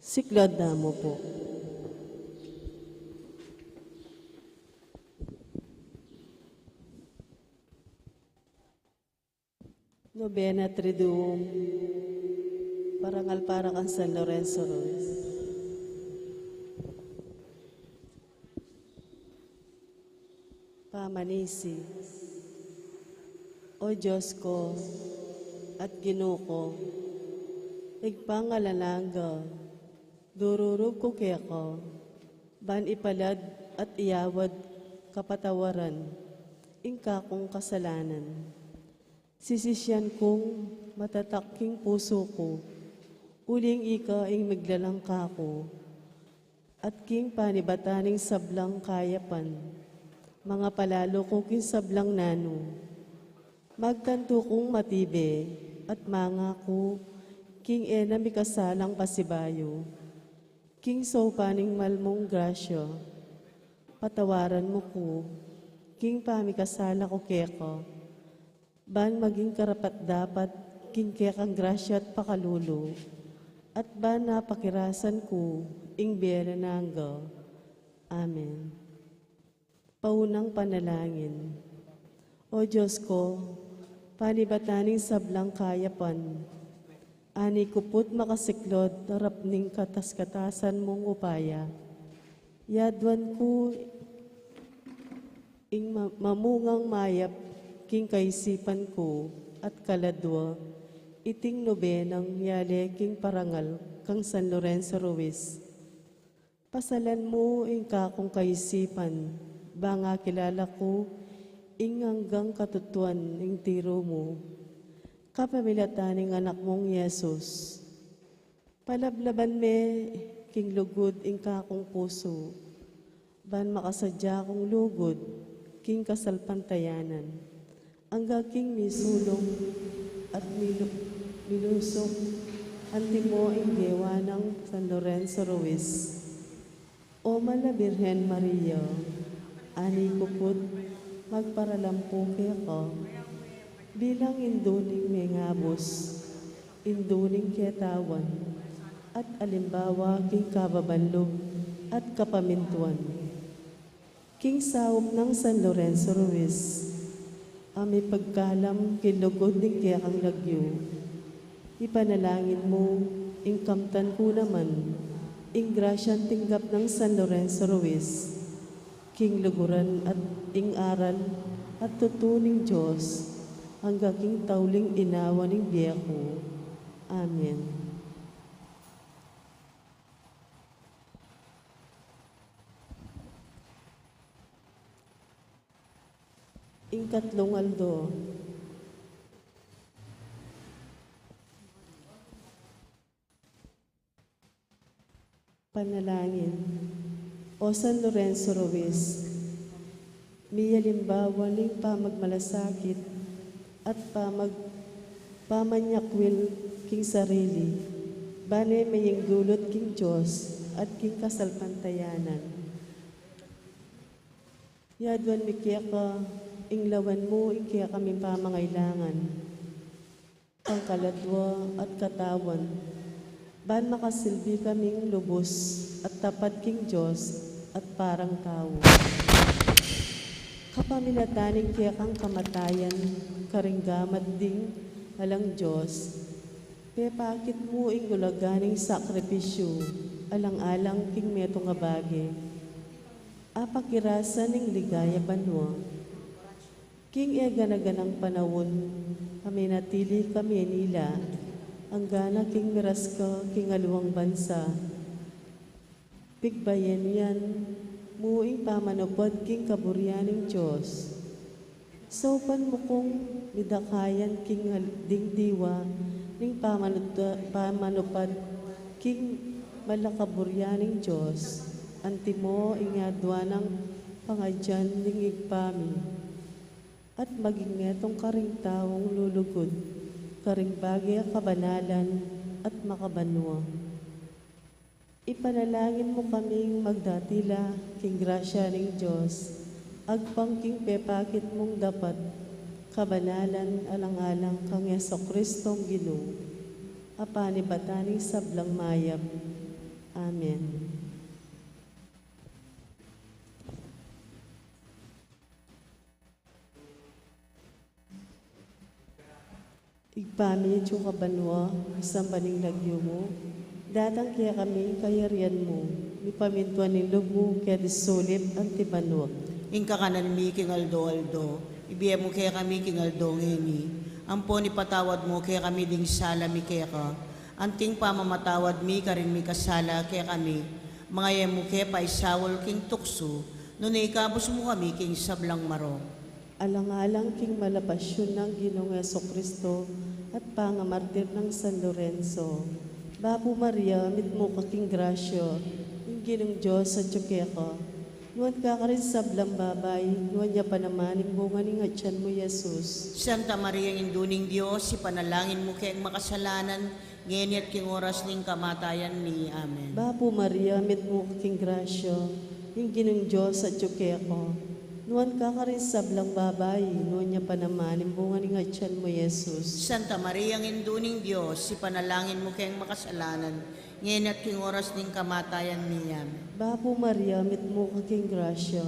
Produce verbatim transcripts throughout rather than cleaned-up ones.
Siklaud tamu pu. Novena Triduum, parangal para kang San Lorenzo Ruiz. Pamanisi. O Dios ku at Ginu ku, Ibpang alang angga, dururub ku keka, ban ipalad at iawad kapatawaran ing kakung kasalanan. Sisisian kung matatak king pusu ku, uling ika ing miglalang kaku, at king panibatan ning sablang kayapan, mangapalalu ku king sablang nanu. Magtantu kung matibe at mangaku king e na mikasalang pasibayu. King saupan ning mal mung grasya, patawaran mu ku king pamikasala ku keka, ban maging karapat-dapat king kekang grasya at pakalulu, at ban apakirasan ku ing bie alang angga. Amen. Paunang panalangin. O Dios ku, panibatan ning sablang kayapan, ani ku pu't makasiklaud harap ning katas-katasan mung upaya. Yaduan ku ing ma-, mamungang mayap king kaisipan ku at kaladua, iting nobenang yale king parangal kang San Lorenzo Ruiz. Pasalan mu ing kakung kaisipan, bang akilala ku ing anggang katutuan ning tiru mu, kapamilatan ning Anak mung Jesus. Palablaban me king lugud ing kakung pusu, ban makasadya kung lugud king kasalpantayanan, angga king misulung at milu-, milusung antimo ing gewa nang San Lorenzo Ruiz. O Mala Birhen Maria, ani ku pu't magparalampu keka bilang indu ning mengabus, indu ning ketawan, at alimbawa king kababan lub at kapamintuan. King saup nang San Lorenzo Ruiz, a mipagkalam king lugud ning kekang lagyu, ipanalangin mu ing kamtan ku naman ing grasyang tinggap nang San Lorenzo Ruiz, king luguran at ing aral at tutu ning Dios, angga king tauling inawa ning bie ku. Amen. Ing katlung aldo. Panalangin. O San Lorenzo Ruiz, miyalimbawa ning pamagmalasakit at pamag-, pamanyakwil king sarili, ban e meyeng dulut king Dios at king kasalpantayanan. Yaduan mi keka ing lawan mu ing kekaming pamangailangan, pangkaladua at katawan, ban makasilbi kaming lubus at tapat king Dios at parang tau. Kapamilatan ning kekang kamatayan karing gamat ding alang Dios, pepakit mu ing ulaga ning sakripisyu alang-alang king metung a bage, apakirasan ning ligaya banua. King e gana-ganang panaun, a menatili ka Manila, anggana king miras ka king aliwang bansa. Pigbayan yan mu ing pamanupad king kaburian ning Dios. Saupan mu kung midakayan king al-, ding diwa ning pamanuta-, pamanupad king malakaburian ning Dios, antimo ing yaduan nang pangadyan ning Ibpa mi, at maging metung karing taung lulugud karing bage a kabanalan at makabanua. Ipanalangin mu kaming magdatila king grasya ning Dios, agpang king pepakit mung dapat kabanalan alang-alang kang Jesucristong Ginu, a panibatan ning sablang mayap. Amen. Ibpa mi, atsu ka banua, misamban ing lagyu mu, datang kekami ing kayarian mu, mipamintuan ing lub mu keti sulip anti banua. Ing kakanan mi king aldo-aldo, ibie mu kekami king aldo ngeni, ampon ipatawad mu kekami ding sala mi keka, anting pamamatawad mi karing mikasala kekami, manga e mu ke paisaul king tuksu, nune ikabus mu kami king sablang marok. Alang-alang king mala pasyun nang Ginung Jesucristo at pangamartir nang San Lorenzo. Bapu Maria, mitmu ka king grasya, ing Ginung Dios atyu keka. Nuan ka karing sablang babai, nuan ya pa naman ing bunga ning atyan mu, Jesus. Santa Maria, Indu ning Dios, ipanalangin mu keng makasalanan, ngeni at king oras ning kamatayan mi. Amen. Bapu Maria, mitmu ka king grasya, ing Ginung Dios atyu keka. Nuan ka karing sablang babai, nuan ya pa naman ing bunga ning atyan mu, Jesus. Santa Maria, Indu ning Dios, ipanalangin mu keng makasalanan, ngeni at king oras ning kamatayan mi. Amen. Bapu Maria, mitmu ka king grasya,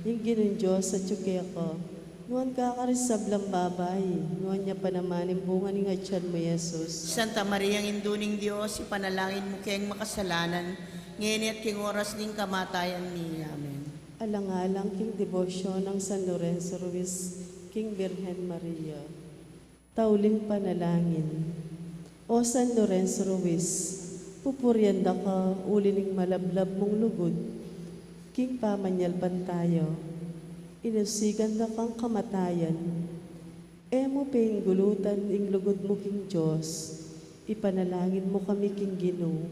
ing Ginung Dios atyu keka. Nuan ka karing sablang babai, nuan ya pa naman ing bunga ning atyan mu, Jesus. Santa Maria, Indu ning Dios, ipanalangin mu keng makasalanan, ngeni at king oras ning kamatayan mi. Amen. Alang-alang king debosyon nang San Lorenzo Ruiz king Birhen Maria. Tauling panalangin. O San Lorenzo Ruiz, pupurian da ka uli ning malablab mung lugud king pamanyalpantaya. Inusigan da kang kamatayan. E mu pe inggulutan ing lugud mu king Dios. Ipanalangin mu kami king Ginu.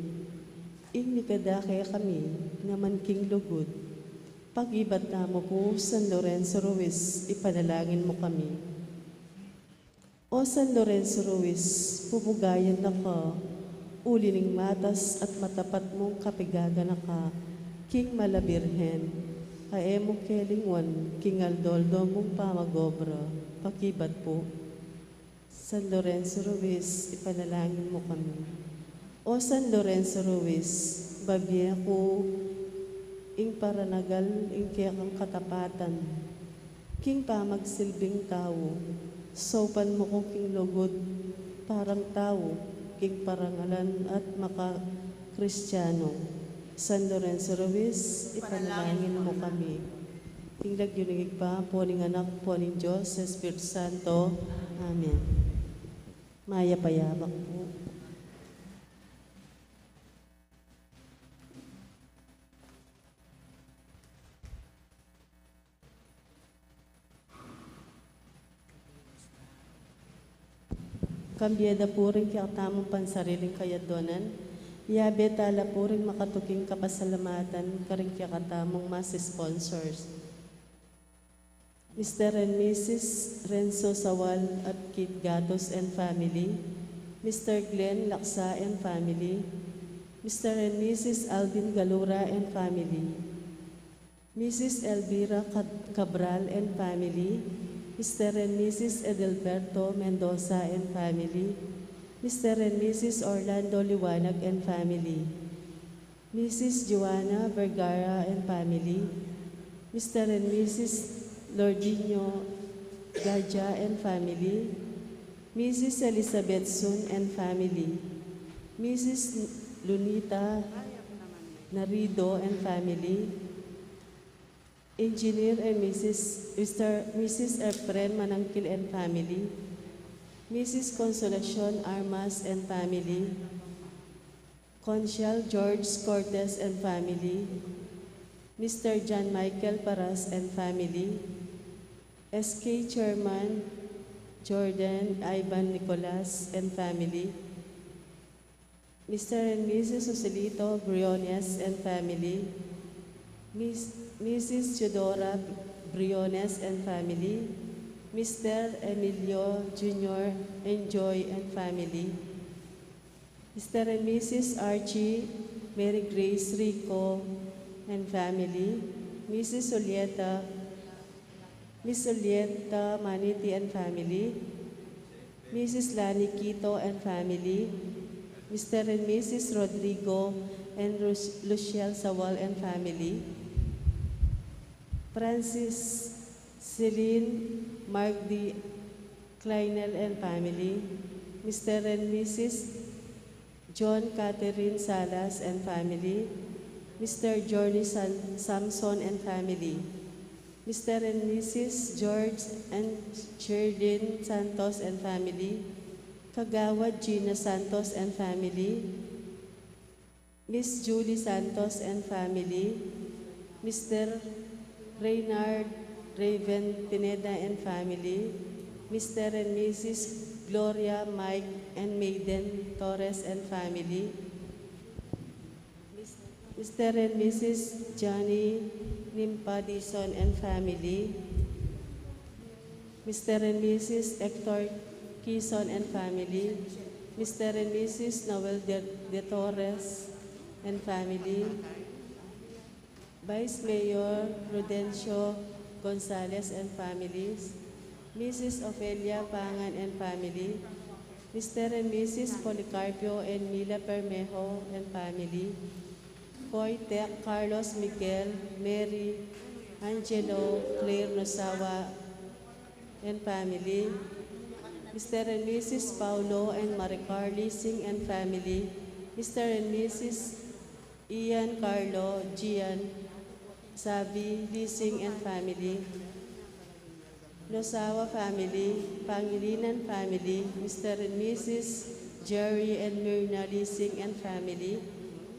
Ing mikada kekami naman king lugud. Pakibat tamu pu, San Lorenzo Ruiz, ipanalangin mu kami. O San Lorenzo Ruiz, pupugayan da ka uli ning matas at matapat mung kapigaganaka king Mala Birhen, a e mu ke lingwan king aldo-aldo mung pamag-obra. Pakibat pu. San Lorenzo Ruiz, ipanalangin mu kami. O San Lorenzo Ruiz, babie ku ing paranagal ing kekang katapatan king pamagsilbing tau, saupan mu ku king lugud parang tau, king parangalan at maka-Kristiano. San Lorenzo Ruiz, ipanalangin mu kami. King lagyu ning Ibpa, ampo ning Anak, ampo ning Dios Espiritu Santo. Amen. Mayap a yabak pu. Kambe da pu ring kekatamung pansariling kayadwanan, yabe tala pu ring makatuking kapasalamatan karing kekatamung mass sponsors. Mister and Missus Renzo Sawal at Kate Gatos and family, Mister Glenn Laksa and family, Mister and Missus Alvin Galura and family, Missus Elvira Cab-, Cabral and family, Mister and Missus Edelberto Mendoza and family, Mister and Missus Orlando Liwanag and family, Missus Joanna Vergara and family, Mister and Missus Lordinio Gaja and family, Missus Elizabeth Sun and family, Missus Lunita Narido and family, Engineer and Missus Mister, Missus Efren Manangkil and family, Missus Consolacion Armas and family, Consial George Cortes and family, Mister John Michael Paras and family, S K Chairman Jordan Ivan Nicolas and family, Mister and Missus Joselito Briones and family, Miss, Missus Theodora Briones and family, Mister Emilio Junior Enjoy and family, Mister and Missus Archie Mary Grace Rico and family, Missus Julieta, Miss Julieta Maniti and family, Missus Lani Quito and family, Mister and Missus Rodrigo and Rus-, Luciel Sawal and family, Francis Celine Mark D. Kleinel and family, Mister and Missus John Catherine Salas and family, Mister Johnny San-, Samson and family, Mister and Missus George and Sherlyn Santos and family, Kagawad Gina Santos and family, Miss Julie Santos and family, Mister Reynard Raven Pineda and family, Mister and Missus Gloria Mike and Maiden Torres and family, Mister and Missus Johnny Nimpa Dizon and family, Mister and Missus Hector Quizon and family, Mister and Missus Noel De, De Torres and family, Vice Mayor Rudencio Gonzalez and families, Missus Ofelia Pangan and family, Mister and Missus Policarpio and Mila Permejo and family, Koy Tech Carlos Miguel, Mary, Angelo, Claire Nosawa and family, Mister and Missus Paulo and Maricar Lising and family, Mister and Missus Ian Carlo, Gian, Sabi Lising and family, Nosawa family, Pangilinan family, Mister and Missus Jerry and Myrna Lising and family,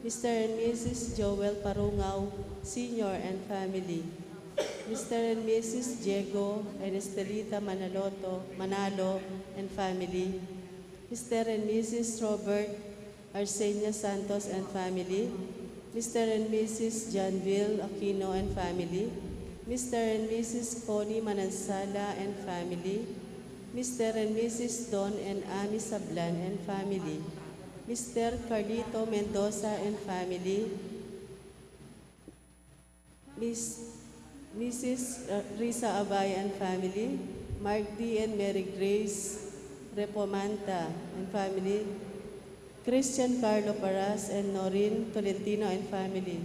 Mister and Missus Joel Parungaw Senior and family, Mister and Missus Diego and Estelita Manaloto, Manalo and family, Mister and Missus Robert Arsenia Santos and family, Mister and Missus Janville Aquino and family, Mister and Missus Connie Manansala and family, Mister and Missus Don and Ami Sablan and family, Mister Carlito Mendoza and family, Miss, Missus, uh, Risa Abay and family, Mark D and Mary Grace Repomanta and family, Christian Carlo Paras and Noreen Tolentino and family,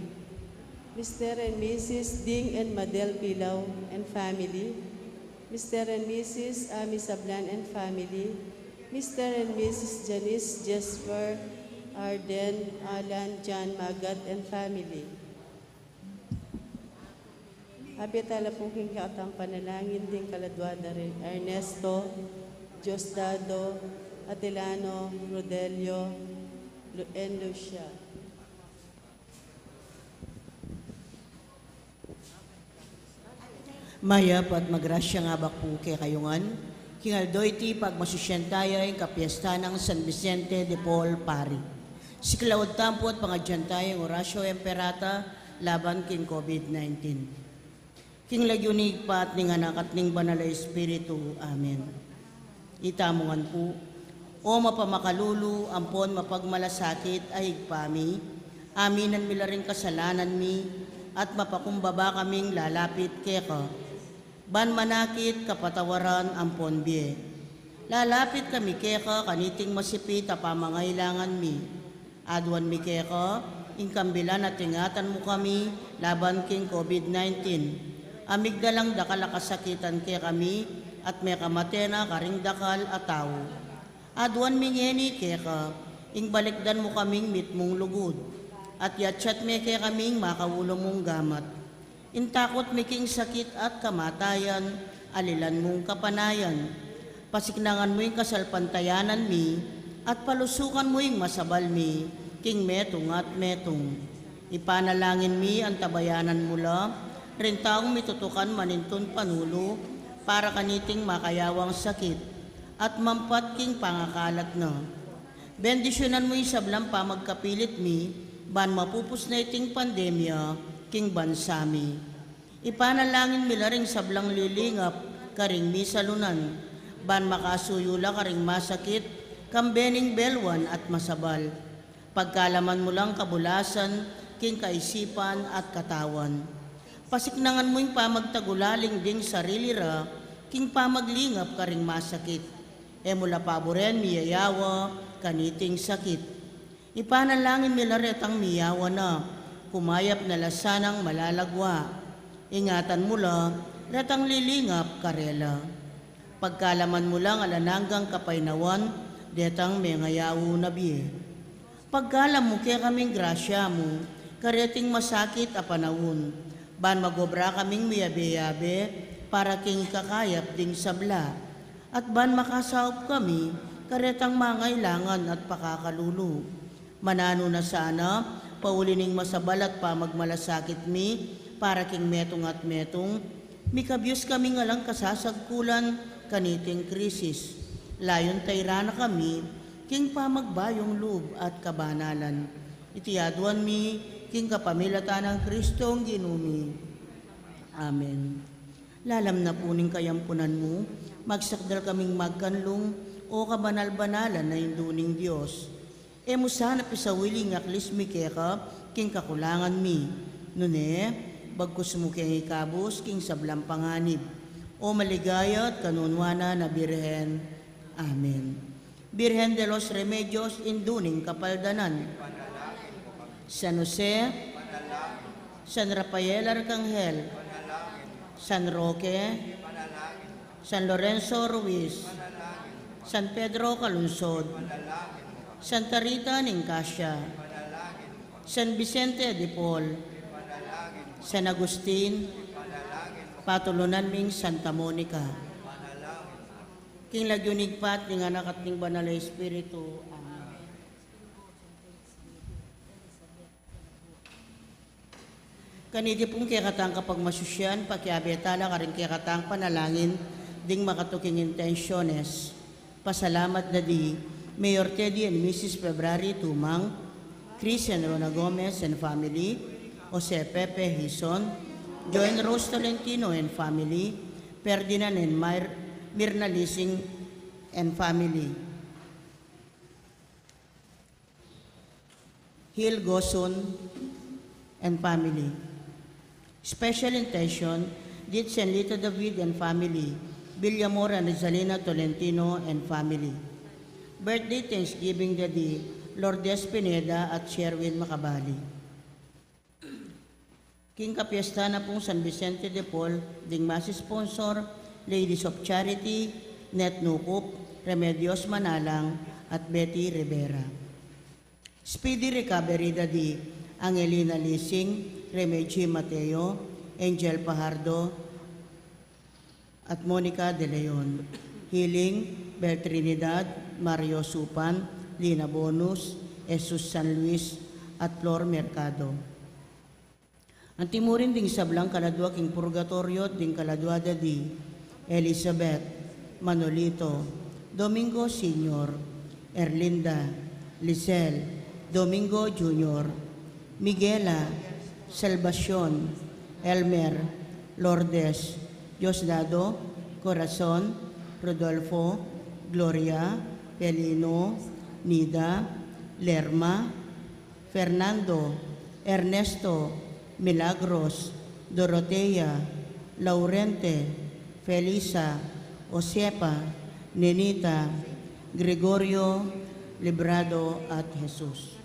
Mister and Missus Ding and Madel Pilaw and family, Mister and Missus Ami Sablan and family, Mister and Missus Janice Jesper Arden Alan John Magat and family. Abe tala pu king kekatang panalangin ding kaladua da ring Ernesto, Diosdado, Atilano, Rodelio, Lu-, and Lucia. Mayap at magrasyang abak pu kekayu ngan, king aldo iti pagmasusyan taya ing kapiestan nang San Vicente de Paul Pari. Siklaud tamu pu at pangadyan taya ing Oratio Imperata laban king COVID nineteen. King lagyu ning Ibpa at ning Anak at ning Banal a Espiritu. Amen. Itamu ngan pu. O mapamakalulu ampon mapagmalasakit a Ibpa mi, aminan mi la ring kasalanan mi, at mapakumbaba kaming lalapit keka. Ban manakit kapatawaran ampon bie. Lalapit kami keka kaniting masipit a pamangailangan mi. Aduan mi keka, ing kambilan at ingatan mu kami laban king COVID nineteen. A migdalang dakal a kasakitan kekami, at mekamate na karing dakal a tau. Aduan mi ngeni keka, ing balikdan mu kaming mitmung lugud, at yatsat me kekaming makaulu mung gamat. Ing takut mi king sakit at kamatayan, alilan mung kapanayan. Pasiknangan mu ing kasalpantayanan mi, at palusukan mu ing masabal mi, king metung at metung. Ipanalangin mi antabayanan mu la ring taung mitutukan manintun panulu para kaniting makayawang sakit, at mampat king pangakalat na. Bendisyunan mu ing sablang pamagkapilit mi, ban mapupus na iting pandemya king bansa mi. Ipanalangin mi la ring sablang lilingap karing misalunan, ban makasuyu la karing masakit, kambe ning belwan at masabal. Pagkalaman mu lang kabulasan king kaisipan at katawan. Pasiknangan mu ing pamagtagulaling ding sarili ra king pamaglingap karing masakit. E mu la paburen miyayawa kaniting sakit. Ipanalangin mi la retang miyawan na, kumayap na la sanang malalagwa. Ingatan mu la retang lilingap karela. Pagkalaman mu lang alang anggang kapaynawan detang mengayaw na bie. Pagkalam mu kekaming grasya mu kareting masakit a panaun, ban magobra kaming miyabe-yabe para king kakayap ding sabla, at ban makasaup kami karetang mangailangan at pakakalulu. Mananu na sana, pauli ning masabal at pamagmalasakit mi para king metung at metung, mikabyus kaming alang kasasagkulan kaniting krisis. Layun tairan na kami king pamagbayung lub at kabanalan. Iti aduan mi king kapamilatan nang Kristong Ginu mi. Amen. Lalam na pu ning kayampunan mu, magsakdal kaming magkanlung, o kabanal-banalan a Indu ning Dios. E mu sana pisawili ing aklis mi keka king kakulangan mi, nune bagkus mu keng ikabus king sablang panganib, o maligaya at kanunwanan a Birhen. Amen. Birhen de los Remedios, Indu ning Kapaldanan. San Jose, San Rafael Arcangel, San Roque, San Lorenzo Ruiz, San Pedro Calungsod, Santa Rita ning Cascia, San Vicente de Paul, San Agustin, patulunan ming Santa Monica. King lagyu ning Ibpa, ning Anak, at ning Banal a Espiritu. Amen. Kaniti pung kekatang kapagmasusian, pakiabe tala karing kekatang panalangin ding makatuking intensiones. Pasalamat da di Mayor Teddy and Missus February Tumang, Chris and Rona Gomez and family, Jose Pepe Hison, Joan Rose Tolentino and family, Ferdinand and Mir-, Mirna Lising and family. Hil Gosun and family. Special intention, dit Sen Lito David and family, Villamor and Rizalina Tolentino and family. Birthday thanksgiving da di Lourdes Pineda at Sherwin Macabali. King kapiestan na pung San Vicente de Paul, ding mass sponsor, Ladies of Charity, Net Nukup, Remedios Manalang, at Betty Rivera. Speedy recovery da di Angelina Lising, Remegio Mateo, Angel Fajardo, at Monica De Leon. Healing, Bel Trinidad, Mario Supan, Lina Bonus, Jesus San Luis, at Flor Mercado. Anti mu rin ding sablang kaladua king purgatoryo, ding kaladua da di Elizabeth, Manolito, Domingo Senior, Erlinda, Lisel, Domingo Junior, Miguela, Salvacion, Elmer, Lourdes, Diosdado, Corazon, Rodolfo, Gloria, Pelino, Nida, Lerma, Fernando, Ernesto, Milagros, Dorotea, Laurente, Felisa, Josefa, Nenita, Gregorio, Librado, at Jesus.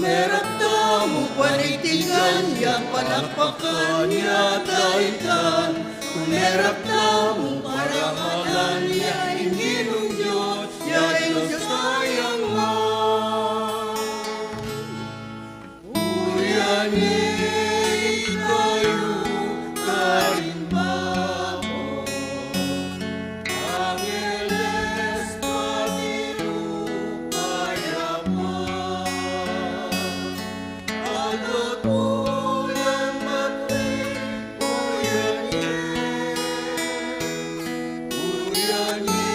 Merap tamu panigtigan ya, palakpakan ya, daitan. Merap tamu parangalan ya, ing Ginung Dios ya, ing Dios tayang Ama. Purian ye ing kayu karin babo, angeles, pati rupa ya pa. Aldo tulan matwi, purian ye, purian ye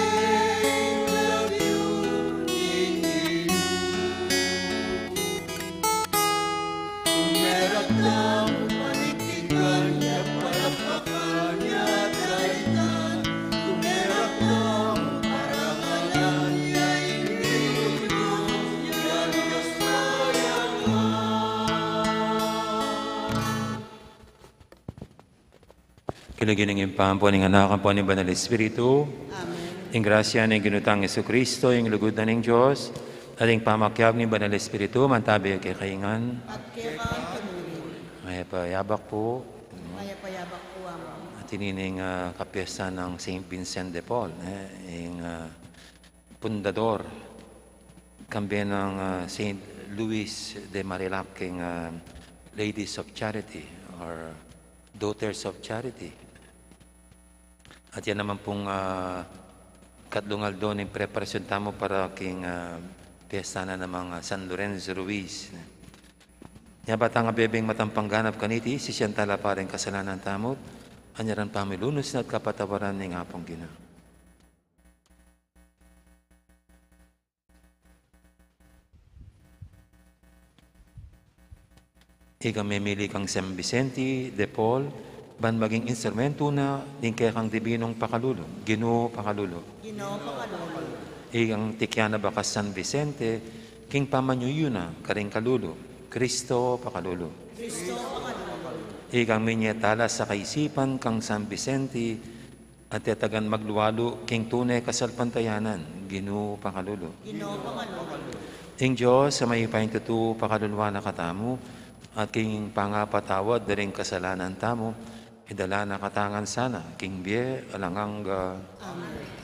ing lagyu ning Ginu. Merap tamu panigtigan ya, palakpakan ya, daitan. Merap tamu parangalan ya, ing Ginung Dios ya, ing Dios tayang Ama. King lagyu ning Ibpa, ampo ning Anak, ampo ning Banal Espiritu. Amen. Ing grasya ning Ginu tang Jesucristo, ing lugud na ning Dios, at ing pamakiabe ning Banal Espiritu, mantabi kekayu ngan. At keka naman. Mayap a yabak pu. Mayap a yabak pu, Among. At ini ing, ah, kapyesta nang Saint Vincent de Paul, eh, ing, ah, pundador, kambe nang, ah, Saint Louis de Marillac, ing, ah, Ladies of Charity or Daughters of Charity. At yan naman pung, ah, katlung aldo ning preparasyon tamu para king, ah, piyesta na namang, ah, San Lorenzo Ruiz. Nya ba tang abebeng matampang ganap kaniti, sisian tala pa ring kasalanan tamu, anyaran pamilunus na at kapatawaran ning Apung Ginu. Ikang memili kang San Vicente de Paul, ban maging instrumentu na ning kekang dibinung pakalulu. Ginu, pakalulu. Ginu, pakalulu. Ikang tikyan na bakas San Vicente, king pamanyuyu na karing kalulu. Kristo, pakalulu. Kristo, pakalulu. Ikang minye tala sa kaisipan kang San Vicente, at tetagan maglualu king tune kasalpantayanan, Ginu, pakalulu. Ginu, pakalulu. Ing Dios a mayupayang tutu, pakaluluan na katamu, at king pangapatawad da ring kasalanan tamu, idala na katamu ngan sana king bie alang angga. Amen.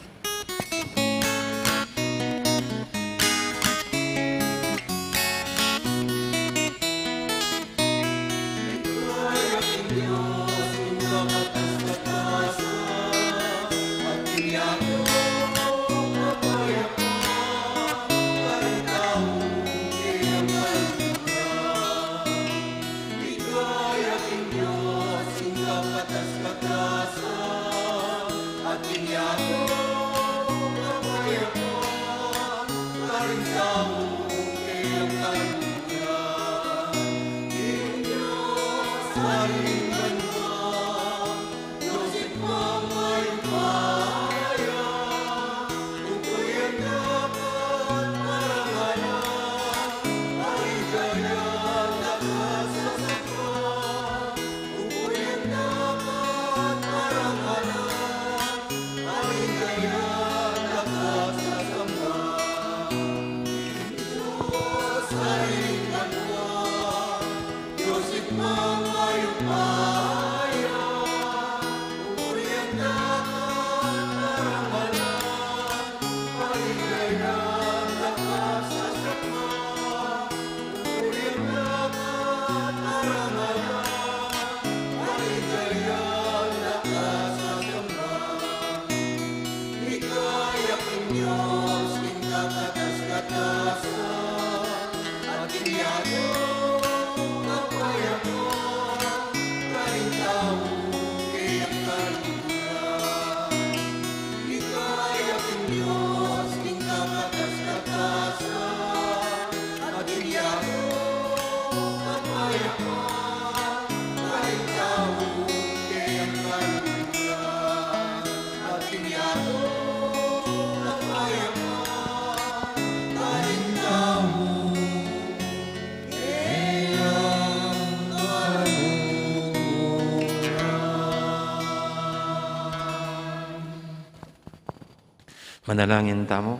Manalangin tamu.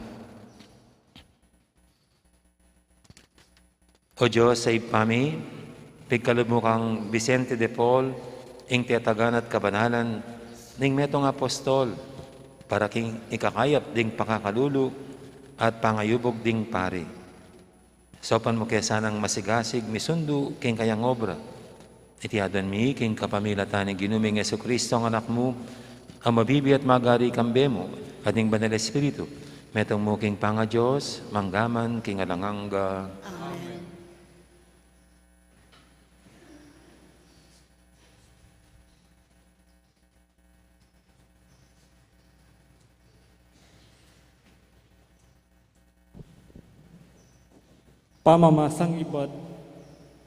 O Dios a Ibpa mi, pigkalub mu kang Vicente de Paul ing tetagan at kabanalan ning metung apostol para king ikakayap ding pakakalulu at pangayubug ding pari. Saupan mu ke sanang masigasig misundu king kayang obra. Iti aduan mi king kapamilatan ning Ginu ming Jesucristo, ang Anak mu, a mabibie at magari kambe mu at ning Banal Espiritu, metung mu king pangaDios, mangga man king alang angga. Amen. Pamamasang ibat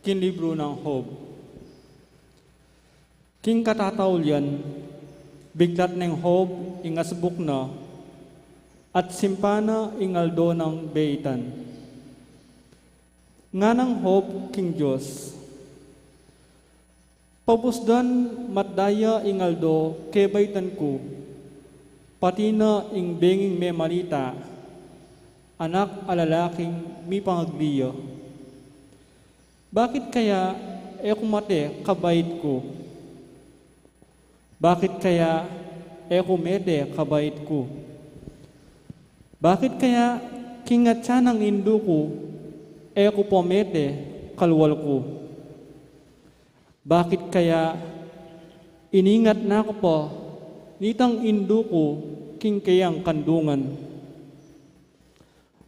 king libru nang Job. King katataulian, biglat neng Job ing asbuk na at simpan na ing aldo nang beitan. Nganang Job king Dios, "Pabusdan matdaya ing aldo kebaitan ku, pati na ing benging memalita, anak a lalaking mipangagli ya. Bakit kaya e ku mete kabait ku? Bakit kaya e ku mete kabait ku? Bakit kaya king atyan nang indu ku, e ku pa mete kalwal ku? Bakit kaya iningat na ku pa nitang indu ku king keyang kandungan?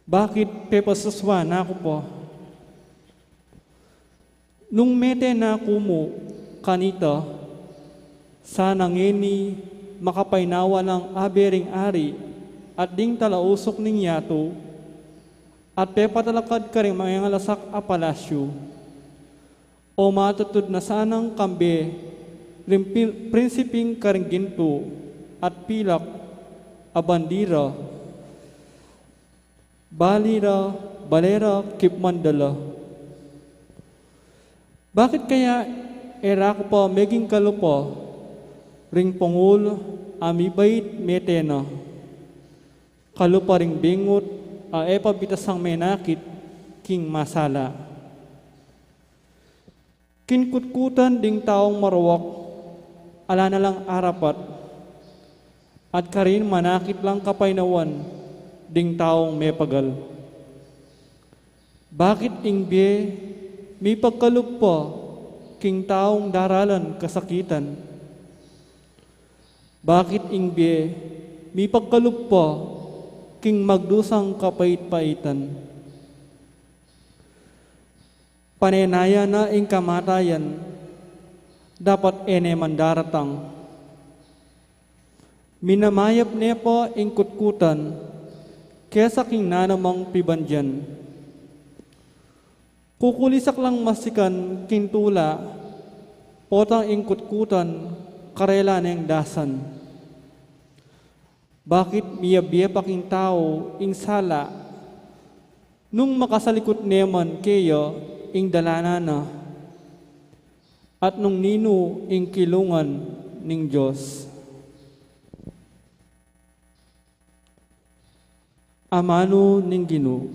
Bakit pepasuswa na ku pa? Nung mete na ku mu kanita, sana ngeni makapainawa nang abe ring ari at ding talausuk ning yatu, at pepatalakad karing mangengalasak a palasyu. O matutud na sanang kambe ring pi-, prinsiping karing gintu at pilak a bandira, bale ra, bale ra kipman dala. Bakit kaya e ra ku pa meging kalupa ring pungul a mibait mete na, kalupa ring bingut a e pa bitasang menakit king masala?" Kinkutkutan ding taung marwak, ala na lang arapat, at karin manakit lang kapainawan ding taung mepagal. Bakit ing bie mipagkalub pa king taung daralan kasakitan? Bakit ing bie mipagkalub pa king magdusang kapait-paitan? Panenayan na ing kamatayan, dapat e ne man daratang. Minamayap ne pa ing kutkutan kesa king nanumang pibandian. Kukulisak lang masikan king tula, potang ing kutkutan karela neng dasan. Bakit miyabie pa king tau ing sala, nung makasalikut ne man keya ing dalanan na, at nung ninu ing kilungan ning Dios? Amanu ning Ginu.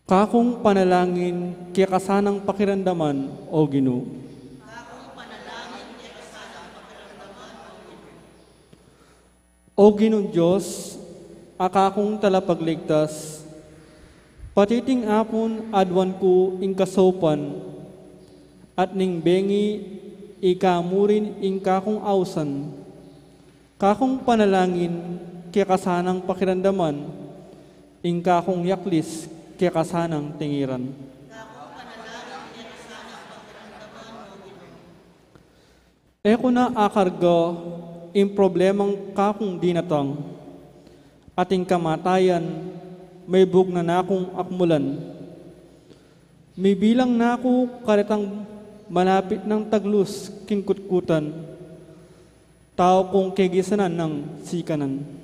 Kakung panalangin, keka sanang pakiramdaman, O Ginu. O Ginung Dios, a kakung talapagligtas, patiting apun aduan ku ing kasaupan, at ning bengi ika mu rin ing kakung ausan. Kakung panalangin, keka sanang pakiramdaman, ing kakung yaklis, keka sanang tingiran. E ku na akarga ing problemang kakung dinatang, at ing kamatayan, maibug na nakung akmulan. Mibilang na ku karetang malapit nang taglus king kutkutan, tau kung kegisanan nang sikanan.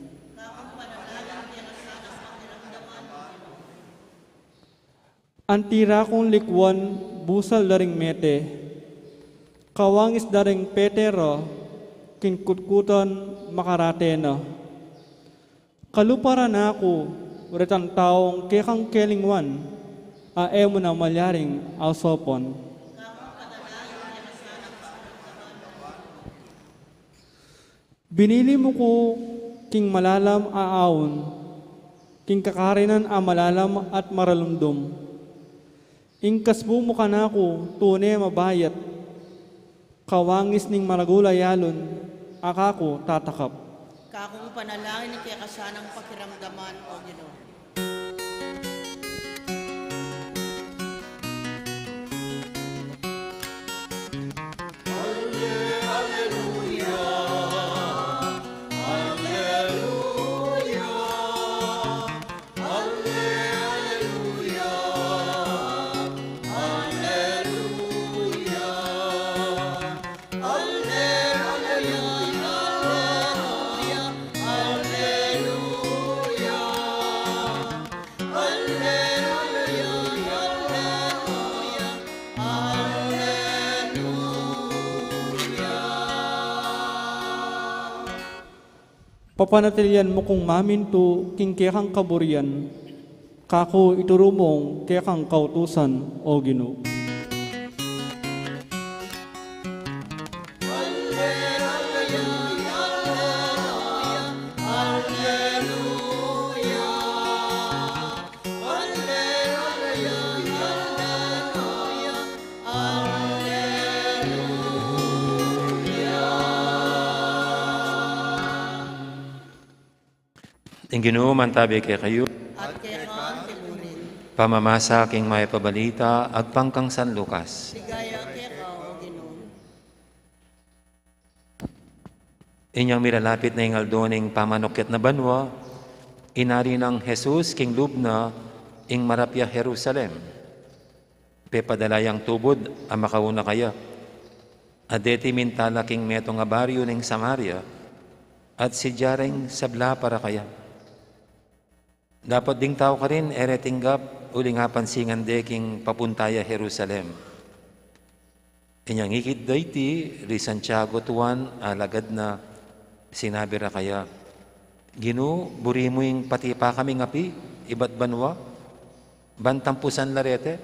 Anti ra kung likuan busal da ring mete, kawangis da ring pete ra, king kutkutan makarate na. Kalupa ra na ku retang taung kekang kelingwan, a e mu na malyaring ausopon. Binili mu ku king malalam a aun, king kakarinan a malalam at maralumdum. Ing kasbu mu kanaku tune mabayat, kawangis ning maragul a yalun a kaku tatakap. Kakung panalangin ing kekasanang pakiramdaman, O Ginu. Papanatilian mu kung mamintu king kekang kaburian, kaku ituru mung kekang kautusan, O Ginu. Ing Ginu mantabi kekayu. At keka mu rin. Pamamasa king Mayap a Balita agpang kang San Lucas. Ligaya keka, O Ginu. Inyang milalapit na ing aldo ning pamanukyat na banua, inari nang Jesus king lub na ing marapya Jerusalem. Pepadala yang tubud a makauna kaya. At deti mintala king metung a baryu ning Samaria, at sidya ring sabla para kaya. Dapot ding tau karin e re tinggap uling apansingan de king papunta ya Jerusalem. Inyang ikit da iti, ri Santiago at Juan, alagad na, sinabi ra kaya, "Ginu, buri mu ing patipa kaming api ibat banua, ban tampusan la rete?"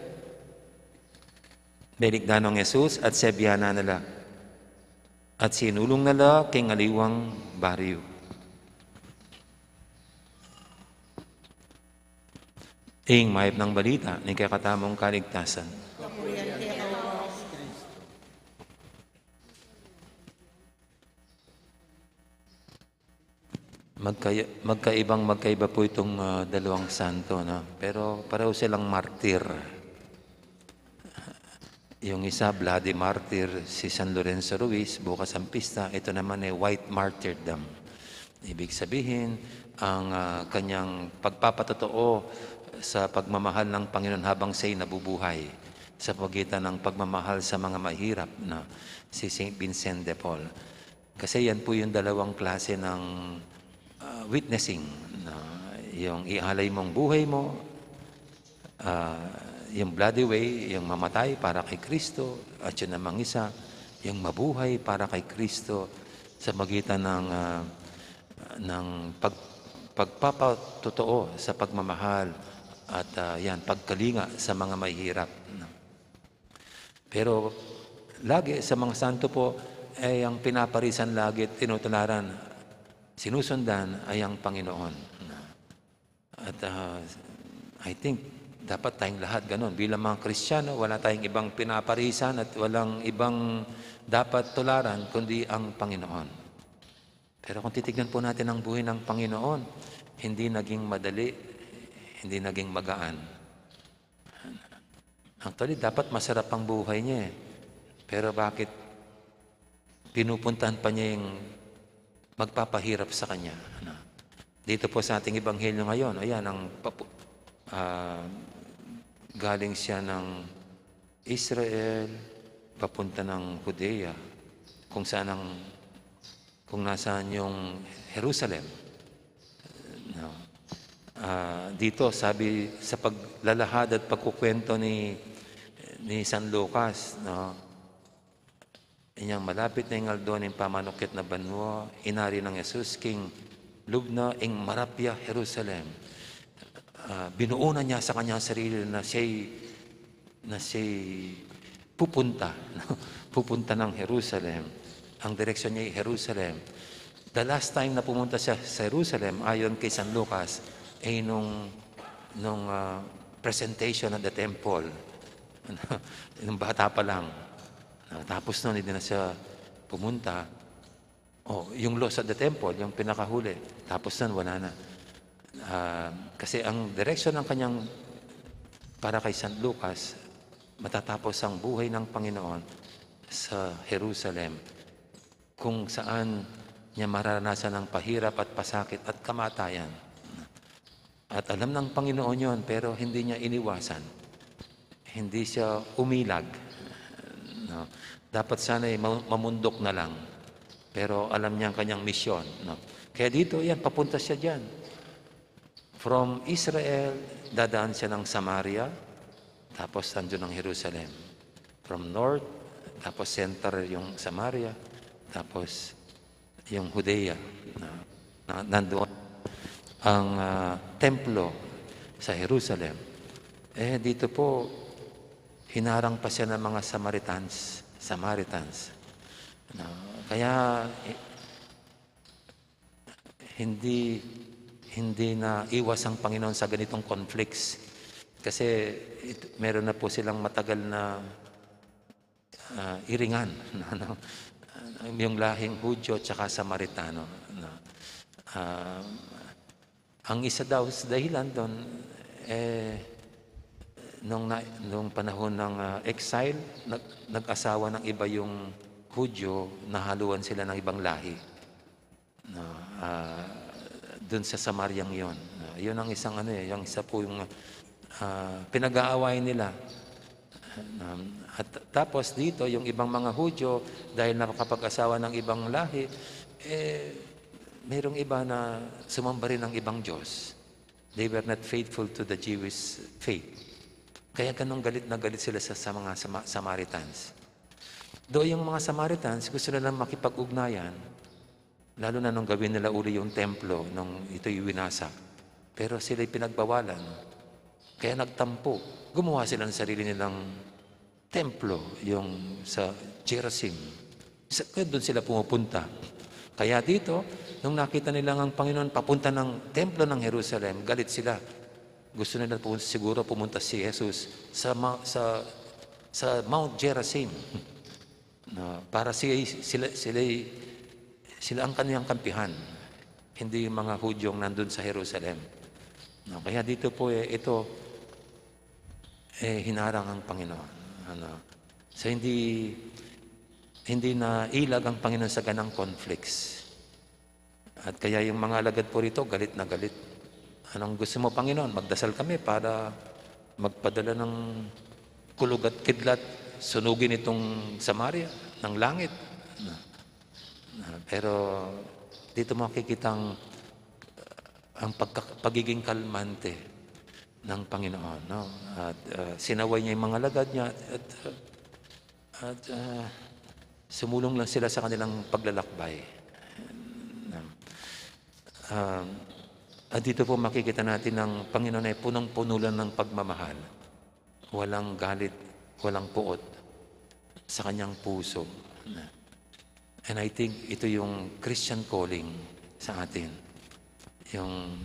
Belikdan nong Jesus at sebianan na la, at sinulung na la king aliwang baryu. Ing mayap nang balita ning kekatamung kaligtasan. Kapurian keka, O Kristo. Magkaya-, magkaibang magkaiba po itong, ah, dalawang santo, no? Pero pareho silang martir. Yung isa, bloody martyr, si San Lorenzo Ruiz, bukas ang pista, ito naman ay white martyrdom. Ibig sabihin, ang, ah, kanyang pagpapatotoo sa pagmamahal ng Panginoon habang siya'y nabubuhay sa pagitan ng pagmamahal sa mga mahirap, no? Si Saint Vincent de Paul. Kasi yan po yung dalawang klase ng, ah, witnessing, no? Yung ialay mong buhay mo, ah, yung bloody way, yung mamatay para kay Kristo, at yun namang isa, yung mabuhay para kay Kristo sa pagitan ng, ah, ng pag-, pagpapatotoo sa pagmamahal at, ah, yan, pagkalinga sa mga mahihirap, no? Pero lagi sa mga santo po, eh, ang pinaparisan lagi at tinutularan, sinusundan ay ang Panginoon. At, ah, I think, dapat tayong lahat ganun. Bilang mga Kristiyano, wala tayong ibang pinaparisan at walang ibang dapat tularan kundi ang Panginoon. Pero kung titignan po natin ang buhay ng Panginoon, hindi naging madali, hindi naging magaan. Actually, dapat masarap ang buhay niya eh. Pero bakit pinupuntahan pa niya yung magpapahirap sa kanya? Ano? Dito po sa ating ebanghelyo ngayon, ayan, ang papu-, ah, galing siya ng Israel, papunta ng Judea, kung saan ang, kung nasaan yung Jerusalem. No? Ah, dito, sabi, sa paglalahad at pagkukwento ni, ni San Lucas, no? Inyang malapit na ing aldo ning pamanukyat na banua, inari nang Jesus king lub na ing marapya Jerusalem. ah, binuo na niya sa kanyang sarili na siya'y, na siya'y pupunta, no? Pupunta ng Jerusalem. Ang direksyon niya ay Jerusalem. The last time na pumunta siya sa Jerusalem, ayon kay San Lucas, ay nung, nung, ah, presentation at the temple. Nung bata pa lang. Ah, tapos nun, hindi na siya pumunta. Oh, yung lost at the temple, yung pinakahuli. Tapos nun, wala na. Ah, kasi ang direksyon ng kanyang, para kay San Lucas, matatapos ang buhay ng Panginoon sa Jerusalem, kung saan niya mararanasan ang pahirap at pasakit at kamatayan. At alam ng Panginoon yon, pero hindi niya iniwasan. Hindi siya umilag. No? Dapat sana'y ma-, mamundok na lang. Pero alam niya ang kanyang misyon. No? Kaya dito, yan, papunta siya dyan. From Israel, dadaan siya ng Samaria, tapos nandun ang Jerusalem. From north, tapos center yung Samaria, tapos yung Judea, na, na, nandoon ang, ah, templo sa Jerusalem. Eh, dito po, hinarang pa siya ng mga Samaritans, Samaritans. Na, kaya, eh, hindi, hindi na iwas ang Panginoon sa ganitong conflicts. Kasi it-, meron na po silang matagal na, ah, iringan, ano? Yung lahing Hudyo at saka Samaritano, no? Ah, ang isa daw sa dahilan doon, eh, nung na-, nung panahon ng, ah, exile, nag-, nag-asawa ng iba yung Hudyo, nahaluan sila ng ibang lahi. No, ah, dun sa Samariang yun. No, yun ang isang ano eh, yung isa po yung, ah, pinag-aaway nila. Um, at tapos dito, yung ibang mga Hudyo, dahil nakapag-asawa ng ibang lahi, eh, mayroong iba na sumamba rin ng ibang Diyos. They were not faithful to the Jewish faith. Kaya ganun galit na galit sila sa, sa mga Sama-, Samaritans. Do yung mga Samaritans, gusto nilang makipag-ugnayan, lalo na nung gawin nila uli yung templo nung ito'y winasa. Pero sila'y pinagbawalan. Kaya nagtampo. Gumawa sila ng sarili nilang templo, yung sa Gerizim. Sa, kaya doon sila pumupunta. Kaya dito, nung nakita nila ang Panginoon papunta ng templo ng Jerusalem, galit sila. Gusto nila pumunta, siguro pumunta si Jesus sa ma-, sa, sa Mount Gerizim. No, para si-, sila, sila, sila ang kaniyang kampihan, hindi yung mga Hudyong nandun sa Jerusalem. No, kaya dito po, eh, ito, eh, hinarang ang Panginoon. Ano? So, hindi, hindi na ilag ang Panginoon sa ganang conflicts. At kaya yung mga alagad po rito, galit na galit. "Anong gusto mo, Panginoon? Magdasal kami para magpadala ng kulog at kidlat, sunugin itong Samaria ng langit." Na, na, pero dito makikita ang, ang pagka-, pagiging kalmante ng Panginoon, no? At, ah, sinaway niya yung mga alagad niya at, at, at, ah, sumulong lang sila sa kanilang paglalakbay. Um, at dito po makikita natin ang Panginoon ay punong-puno lang ng pagmamahal. Walang galit, walang puot sa kanyang puso. And I think ito yung Christian calling sa atin. Yung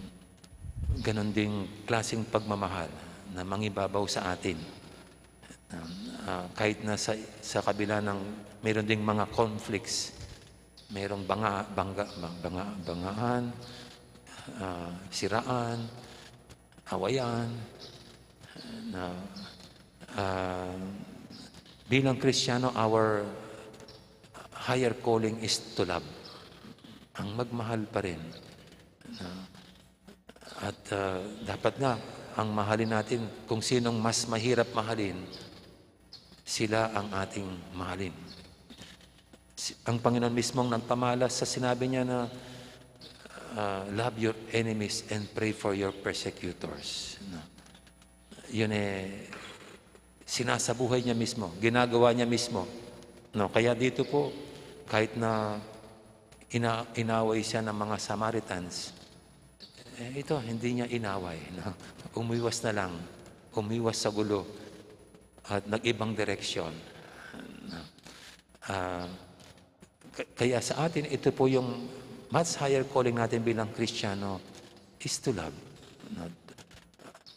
ganun ding klaseng pagmamahal na mangibabaw sa atin. Um, ah, kahit na sa, sa kabila ng meron ding mga conflicts, merong banga-, bangga-, banga-, bangaan, ah, siraan, awayan, na, ah, bilang Kristiyano, our higher calling is to love. Ang magmahal pa rin. Na, at, ah, dapat nga, ang mahalin natin, kung sinong mas mahirap mahalin, sila ang ating mahalin. Si-, ang Panginoon mismong nagpamalas sa sinabi niya na, ah, "Love your enemies and pray for your persecutors." No? Yun eh, sinasabuhay niya mismo, ginagawa niya mismo. No? Kaya dito po, kahit na ina-, inaway siya ng mga Samaritans, Eh, ito, hindi niya inaway, no? Umiwas na lang, umiwas sa gulo, at nag-ibang direksyon. No? Ah, k-, kaya sa atin, ito po yung much higher calling natin bilang Kristiyano, is to love. No?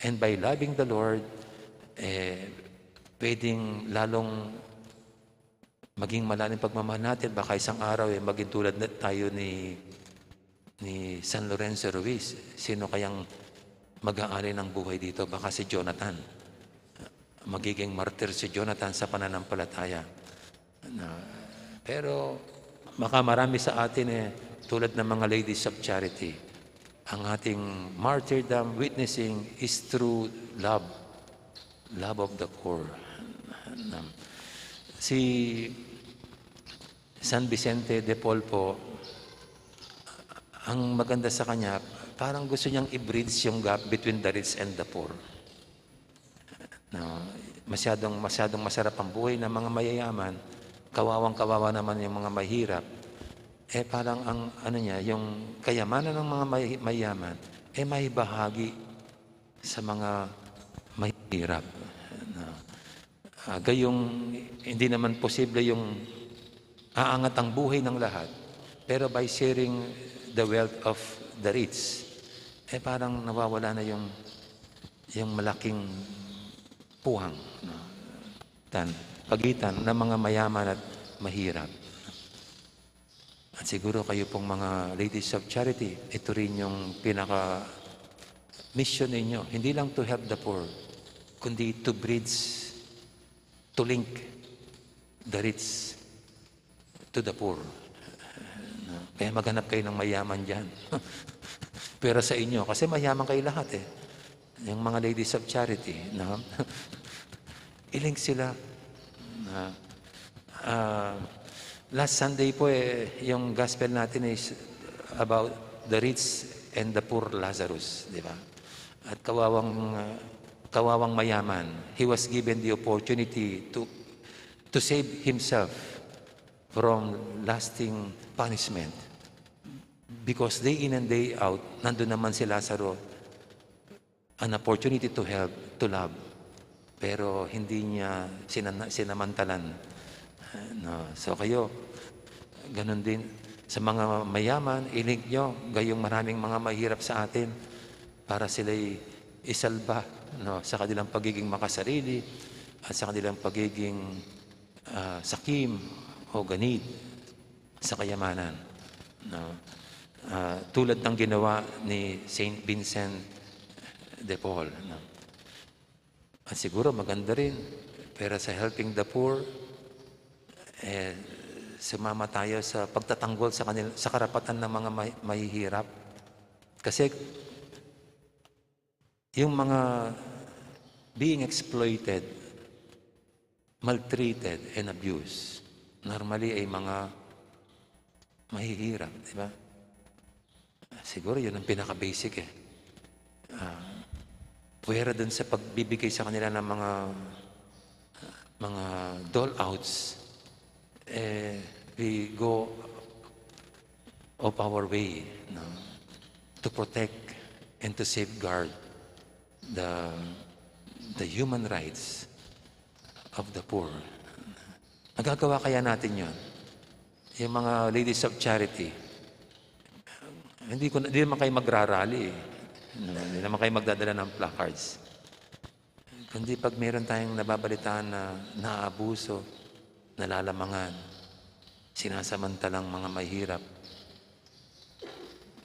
And by loving the Lord, eh, pwedeng lalong maging malalim pagmamahal natin. Baka isang araw, eh, maging tulad na tayo ni, ni San Lorenzo Ruiz. Sino kayang mag-aari ng buhay dito? Baka si Jonathan. Magiging martir si Jonathan sa pananampalataya. Na, pero baka marami sa atin, eh, tulad ng mga Ladies of Charity, ang ating martyrdom witnessing is through love. Love of the poor. Na, si San Vicente de Paul po, ang maganda sa kanya, parang gusto niyang i-bridge yung gap between the rich and the poor. No, masyadong, masyadong masarap ang buhay ng mga mayayaman, kawawang-kawawa naman yung mga mahirap. Eh, parang ang, ano niya, yung kayamanan ng mga may-, mayaman, eh, maibahagi sa mga mahirap. No? Ah, gayong hindi naman posible yung aangat ang buhay ng lahat, pero by sharing the wealth of the rich, eh, parang nawawala na yung, yung malaking puwang, no? Tan-, pagitan ng mga mayaman at mahirap. At siguro kayo pong mga Ladies of Charity, ito rin yung pinaka-mission ninyo. Hindi lang to help the poor, kundi to bridge, to link the rich to the poor. No? Kaya maghanap kayo ng mayaman dyan. Pero sa inyo, kasi mayaman kayo lahat eh. Yung mga Ladies of Charity, no? I-link sila. Na, ah, last Sunday po eh, yung gospel natin is about the rich and the poor Lazarus, di ba? At kawawang, ah, kawawang mayaman, he was given the opportunity to, to save himself from lasting punishment. Because day in and day out, nandun naman si Lazaro, an opportunity to help, to love. Pero hindi niya sinan-, sinamantalan. No? So kayo, ganun din. Sa mga mayaman, i-link nyo, gayong maraming mga mahirap sa atin para sila'y isalba, no? Sa kanilang pagiging makasarili at sa kanilang pagiging, ah, sakim o ganid sa kayamanan. No? Ah, tulad ng ginawa ni Saint Vincent de Paul. No? At siguro maganda rin, pero sa helping the poor, eh, sumama tayo sa pagtatanggol sa kanil-, sa karapatan ng mga may-, mahihirap. Kasi yung mga being exploited, maltreated, and abused, normally ay mga mahihirap, di ba? Siguro yun ang pinaka-basic eh. Ah, puwera dun sa pagbibigay sa kanila ng mga, mga dole outs, eh, we go of our way, no, to protect and to safeguard the, the human rights of the poor. Nagagawa kaya natin yun? Yung mga Ladies of Charity, hindi ko na, hindi naman kayo magrarally eh. Hindi naman kayo magdadala ng placards. Kundi pag meron tayong nababalitaan na naaabuso, nalalamangan, sinasamantalang mga mahirap,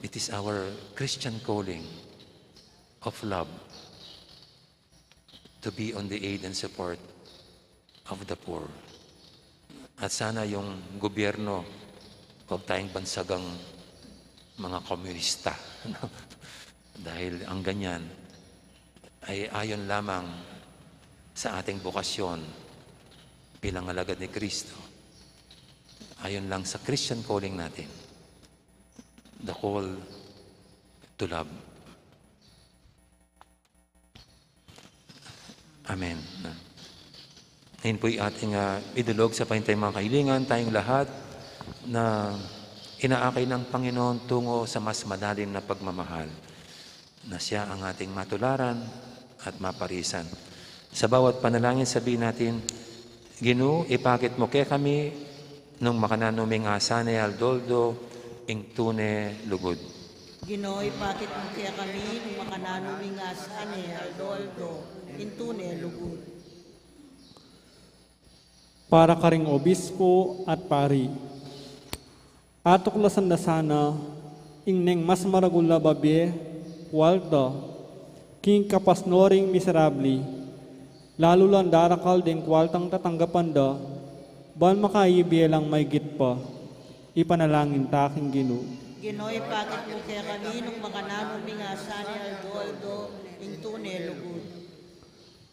it is our Christian calling of love to be on the aid and support of the poor. At sana yung gobyerno, huwag tayong bansagang mga komunista, no? Dahil ang ganyan ay ayon lamang sa ating bokasyon bilang alagad ni Kristo, ayon lang sa Christian calling natin, the call to love. Amen. Ngayon po'y ating, ah, idulog sa pahintay mga kahilingan, tayong lahat na inaakay ng Panginoon tungo sa mas malalim na pagmamahal. Na siya ang ating matularan at maparisan. Sa bawat panalangin, sabihin natin, "Ginu, ipakit mu kekami nung makananu ming asan e aldo-aldo ing tune lugud." Ginu, ipakit mu kekami nung makananu ming asan e aldo-aldo ing tune lugud. Para karing obispo at pari. Atuklasan da sana ing neng mas maragul a babie, kualta, king kapas no ring miserable, lalu lang darakal deng kualtang tatanggapan da, ban makayibie lang maigit pa. Ipanalangin ta king Ginu. Ginu, ipakit mu kekami nung makananu ming asan e aldo-aldo ing tune lugud.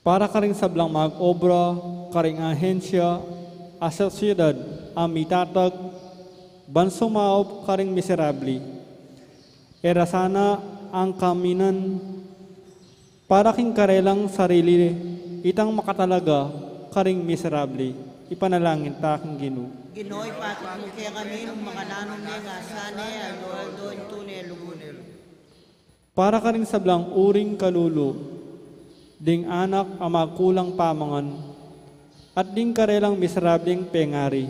Para karing sablang mag-obra karing ahensya a sosyedad a mitatag ban sumaup karing miserable. E ra sana angkaminan para king karelang sarili itang makatalaga karing miserable. Ipanalangin ta king Ginu. Ginu, ipakit mu kekami nung makananu ming asan e aldo-aldo ing tune lugud. Para karing sablang uring kalulu, ding anak a magkulang pamangan, at ding karelang miserableng pengari,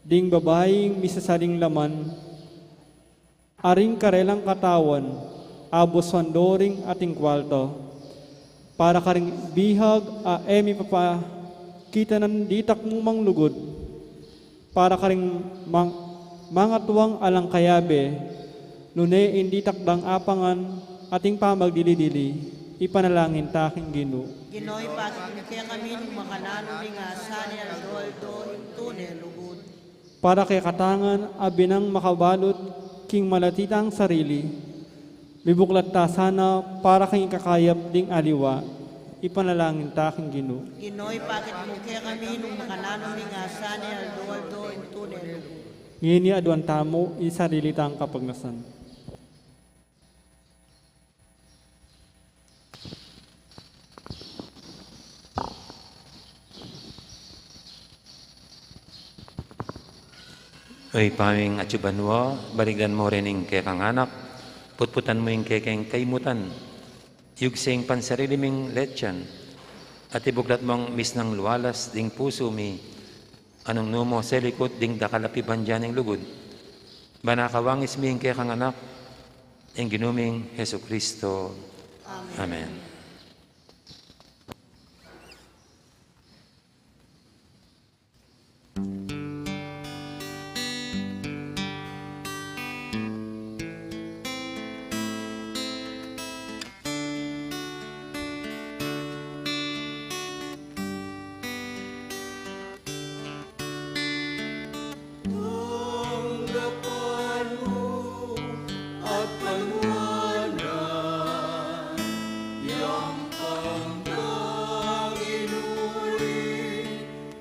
ding babaing misasaling laman, a ring karelang katawan abusan do ring ating kualta, para karing bihag a e mipapakitanan ditak mung manglugud, para karing mang-, mangatuang alang kayabe, nune ing ditak dang apangan ating pamagdili-dili, ipanalangin ta king Ginu. Ginu, ipakit mu kekami nung makananu ming asan e aldo-aldo ing tune lugud. Para kekatang a binang makabalut king malati tang sarili, mibuklat ta sana para king kakayap ding aliwa. Ipanalangin ta king Ginu. Ginu, ipakit mu kekami nung makananu ming asan e aldo-aldo ing tune lugud. Ngeni aduan tamu ing sarili tang kapagnasan. O Ibpa ming atsu banua, baligdan mu rin ing kekang anak, putputan mu ing kekeng kaimutan, yugse ing pansarili ming letian, at ibuklat mung misnang lualas ding pusu mi, a nung nu mu selikut ding dakal a pibandian ning lugud. Ban akawangis mi ing kekang anak, ing Ginu ming Jesucristo. Amen. Amen. Tanggapan mu at panuanan yang panggaginuri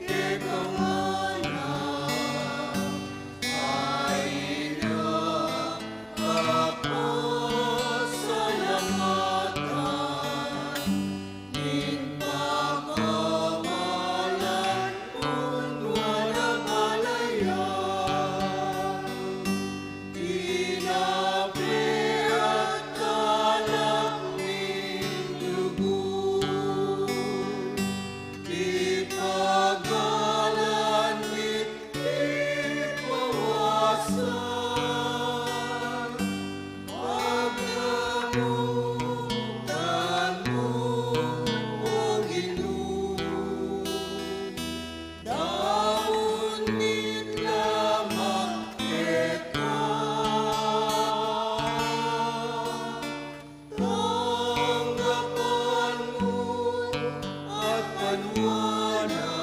kekang anak, a ina kapasalamatan ning pakawalan mu ning pamagdilihan. Tinape at alak ning lugud, ipagalan mi, ipawasan, pagdamutan mu, O Ginu. Daun mit lamang keka, tanggapan mu at panuanan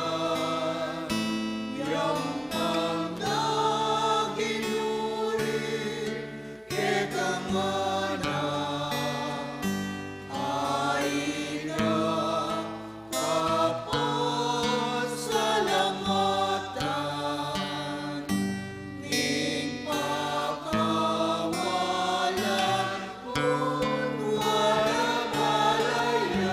yang panggaginuri kekang anak, a ina kapasalamatan ning pakawalan mu ning pamagdilihan.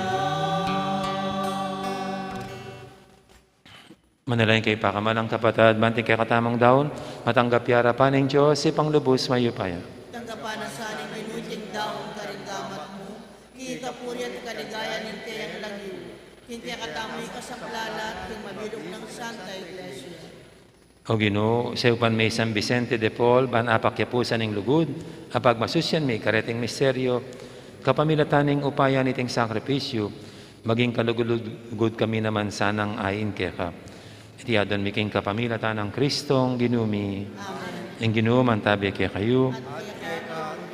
Manalangin kayu pakamalan kung kapatad, ban ing kekatamung daun matanggap ya arapan ning Dios, Ibpang lubus mayupaya. Tanggapan na sa ning Ginu ing daun karing gamat Puri at kaligayan ning kayang lagyu, king kekatamu ing kasaplalan, king mabilug nang Santa Iglesia. O Ginu, saupan me i San Vicente de Paul, ban apakyapusan ing lugud, apagmasusyan mi kareting misteryo, kapamilatan ning upaya niting sakripisyu, maging kalugud-lugud kami naman sanang ain keka. Iti adwan mi king kapamilatan nang Kristong Ginu mi. Amen. Ing Ginu mantabi kekayu. At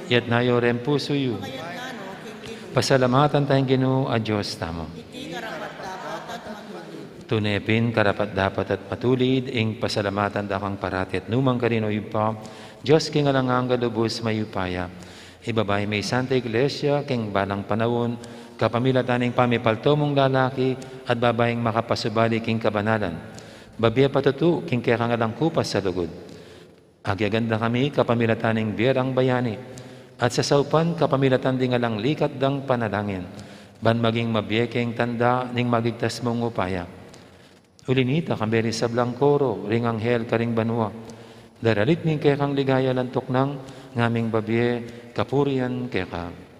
kekayu. Itas yu ring pusu yu. Kayat nanu king Ginu. Pasalamatan taya ing Ginu a Dios tamu. Iti karapat-dapat at matulid. Tune pin karapat-dapat at matulid, ing pasalamatan da kang parati at nukarin man, O Ibpa, Dios king alang angga, lubus mayupaya. Ibaba me ing Santa Iglesia king balang panaun, kapamilatan ning pamipalto mung lalaki at babaing makapasubali king kabanalan. Babie patutu king kekang alang kupas a lugud. Agyaganda kami kapamilatan ning bie rang bayani, at sasaupan kapamilatan ding alang likat dang panalangin, ban maging mabie keng tanda ning magigtas mung upaya. Uli na nita, kambe ring sablang koro ring anghel karing banua, daralit mi ing kekang ligaya alang tuknang, ngaming babie kapurian keka.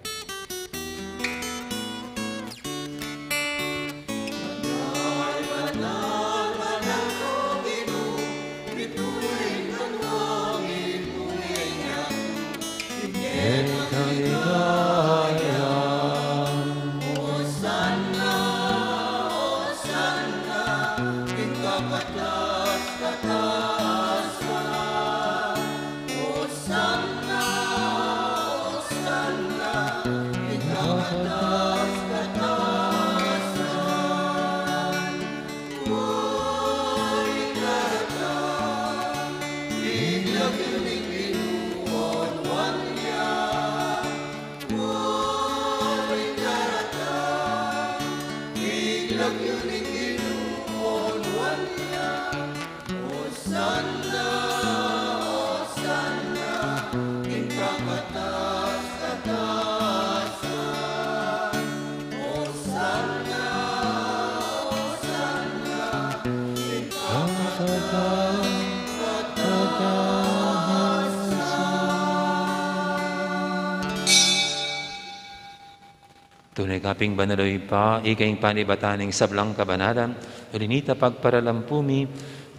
Tune ka pin banal, O Ibpa, ika ing panibatan ning sablang kabanalan, uli na nita pagparalampu mi,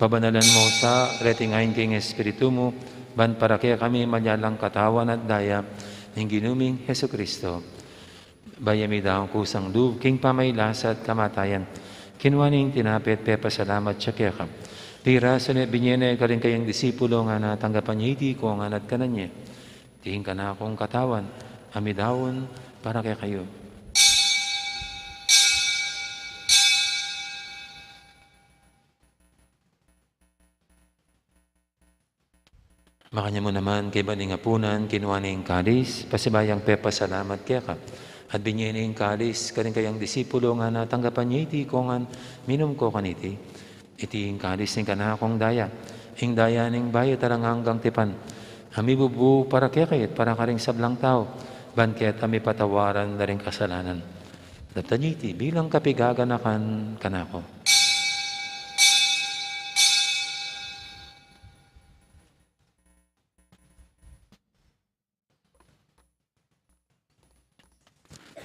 pabanalan mu sa reting ain king Espiritu mu, ban para kekami maging katawan at daya ning Ginu ming Jesucristo. Bayu mi dakal kusang lub king pamagkasakit at kamatayan, kinua ne ing tinape at pepasalamat ya keka. Pirasu ne, binie ne karing kayang disipulo, ngana, tanggapan ye iti kongan at kanan ye. Iti ing kanakung katawan, a midaun para kekayu. Makanyan mu naman, kaybat ning apunan, kinua ne ing kalis, pasibayu yang pepasalamat keka, at binie ne ing kalis karing kayang disipulo, ngana, tanggapan ye iti kongan, minum ko kaniti. Iti ing kalis ning kanakung daya, ing daya ning bayu at alang anggang tipan, a mibubu para kekayu at para karing sablang tau, ban keta mipatawaran la ring kasalanan. Daptan ye iti bilang kapaganakan kanaku.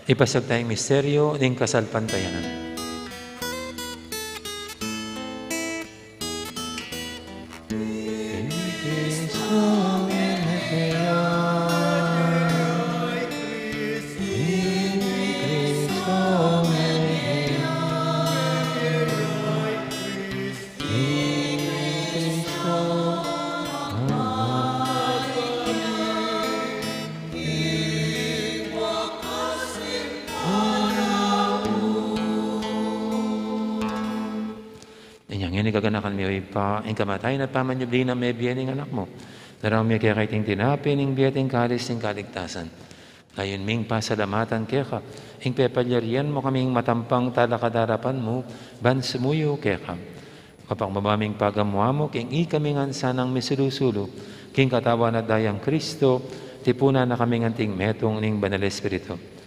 Ipasiag taya ing misteryo ning kasalpantayanan. Inya ngeni, kaganakan mi, O Ibpa, ing kamatayan at pamanyubli nang mebie ning Anak mu, daraun mi keka iting tinape ning bie at ing kalis ning kaligtasan. Layun ming pasalamatan keka ing pepalyarian mu kaming matampang talakad king arapan mu, ban sumuyu keka. Mapakbaba ming pagamu-amu king ikami ngan sanang misulu-sulu king katawan at dayang Kristo, tipunan na kaming anting metung ning Banal Espiritu.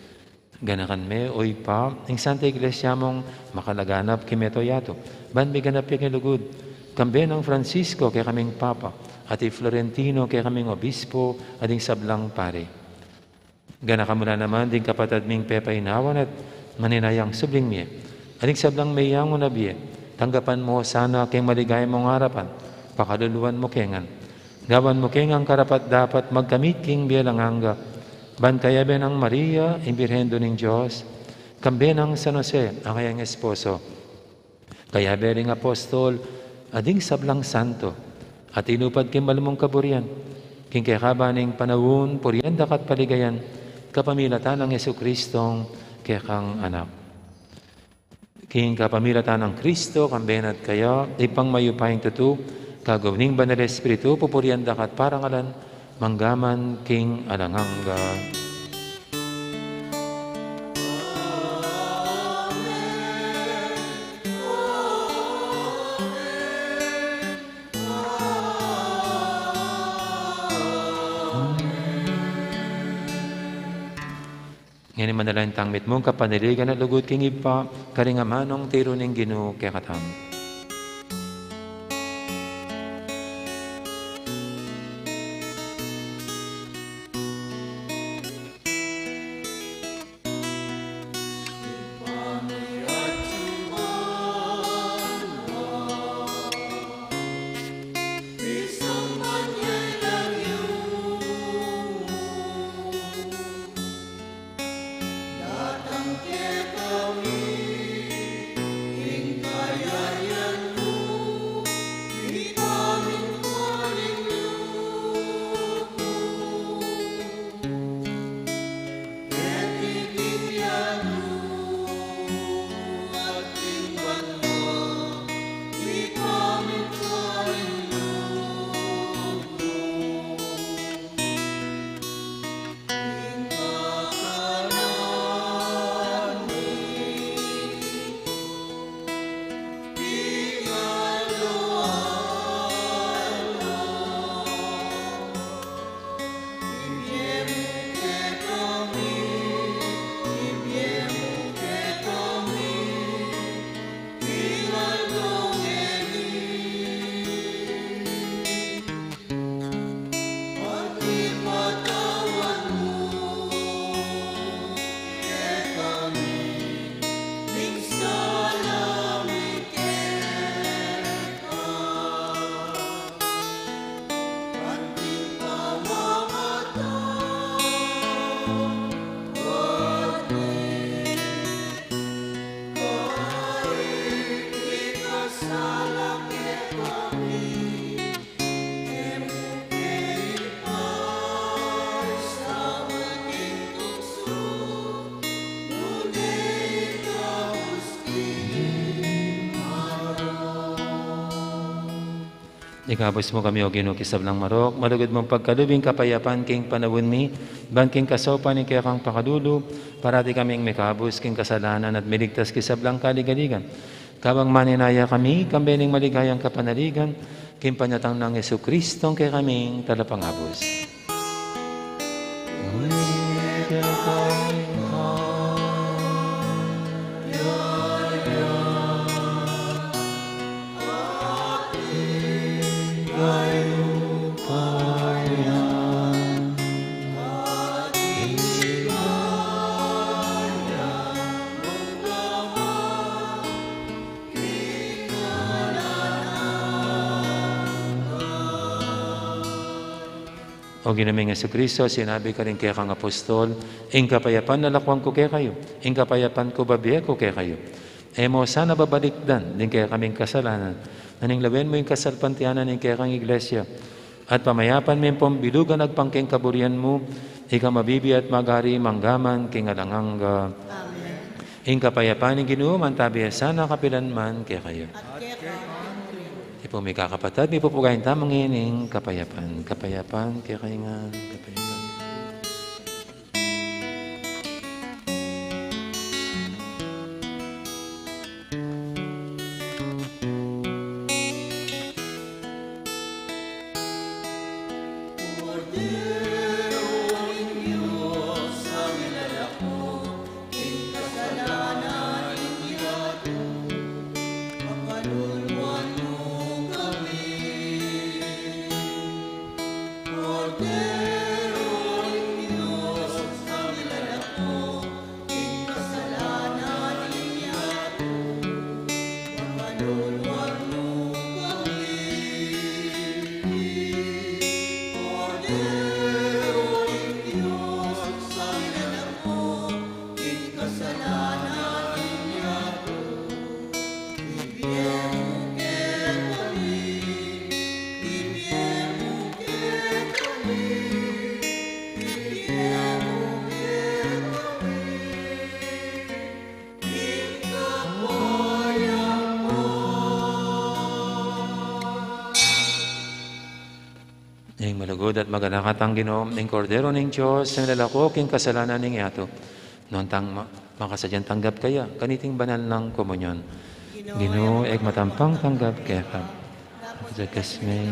Ganakan me, O Ibpa, ing Santa Iglesia mung makalaganap king mabilug a yatu, ban miganap ya king lugud, kambe nang Francisco kekaming Papa, at i Florentino kekaming Obispo, at ding sablang pari. Ganaka mu la naman ding kapatad ming pepainawan at maninayang subling mie. Ating sablang meyangu na bie, tanggapan mu sana king maligaya mung arapan, pakaluluan mu ke ngan. Gawan mu ke ngan karapat-dapat magkamit king bie alang angga, ban kayabe nang Maria, ing Birhen Indu ning Dios, kambe nang San Jose, a kayang esposo, kayabe ring apostol, at ding sablang santo, a tinupad king malmung kaburian, king kekaban ning panaun, purian daka at paligayan, kapamilatan nang Jesucristong kekang Anak. King kapamilatan nang Kristo, kambe na at kaya, Ibpang mayupayang tutu, kagum ning Banal Espiritu, pupurian daka at parangalan, mangga man king alang angga. Ngeni manalangin tang mitmung kapanaligan a lugud king Ibpa, karing amanung tiru ning Ginu kekatamu. Ikabus mu kami, O Ginu, king sablang marok, malugud mung pagkalub ing kapayapan king panaun mi, ban king kasaupan ning kekang pakalulu, parati kaming mikabus king kasalanan at miligtas king sablang kaligaligan. Kabang maninaya kami, kambe ning maligayang kapanaligan, king panyatang nang Jesucristong kekaming Talapangabus. O Ginu ming Jesucristo, sinabi ka ring kekang apostol, "Ing kapayapan lalakwan ku kekayu, ing kapayapan ku babie ku kekayu." E mu sana babalikdan ding kekaming kasalanan, nune lawen mu ing kasalpantayanan ning kekang Iglesia, at pamayapan me pung bilugan agpang king kaburian mu, ika a mabibie at magari mangga man king alang angga. Amen. Ing kapayapan ning Ginu mantabi ya sana kapilan man kekayu. At keka mu rin. Ipu ming kakapatad, mipupugayan tamu ngening kapayapan. Kapayapan kekayu ngan, kapayapan. At magalakat ang Ginu, ing Kordero ning Dios, a milalako king kasalanan ning yatu. Nuan tang ma-, makasadyang tanggap kaya kaniting banal nang komunyon. Ginu, e ku matampang tanggap keka. Jagas me.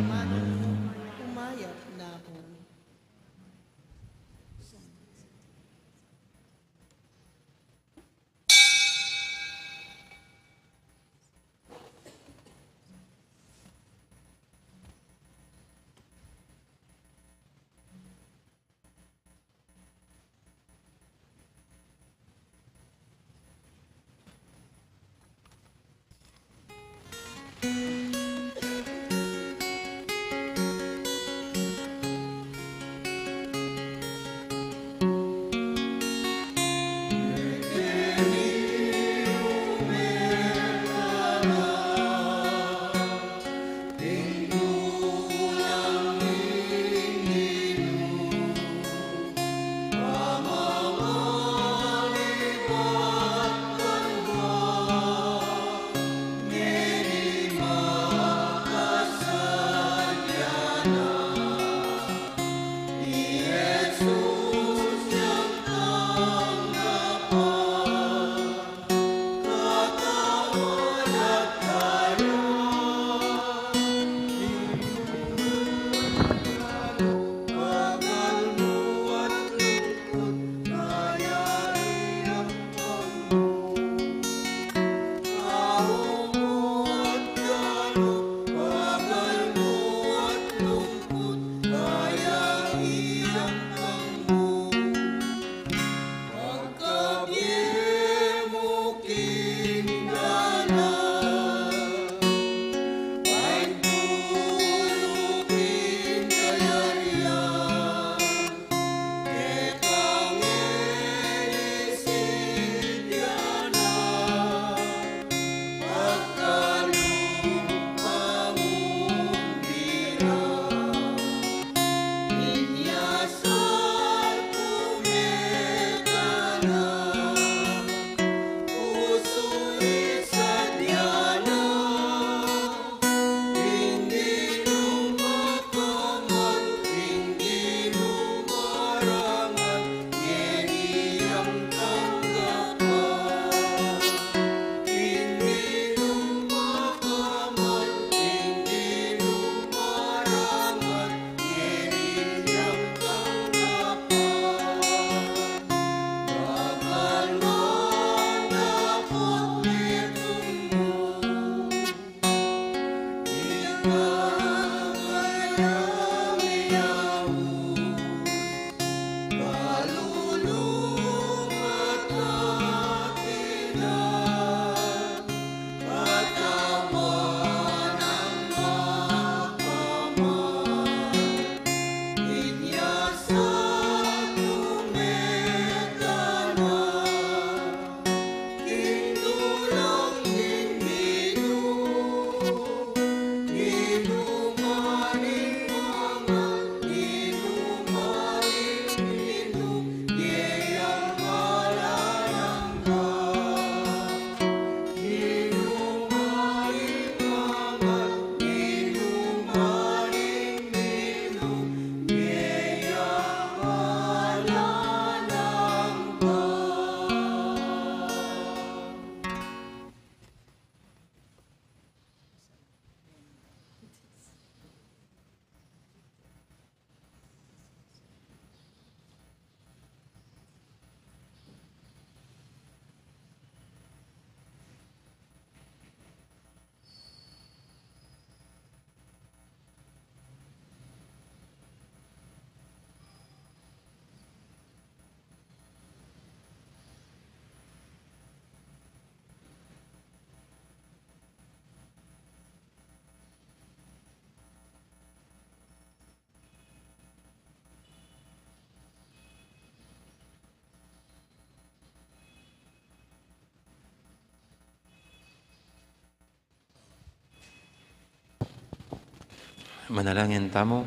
Manalangin tamu.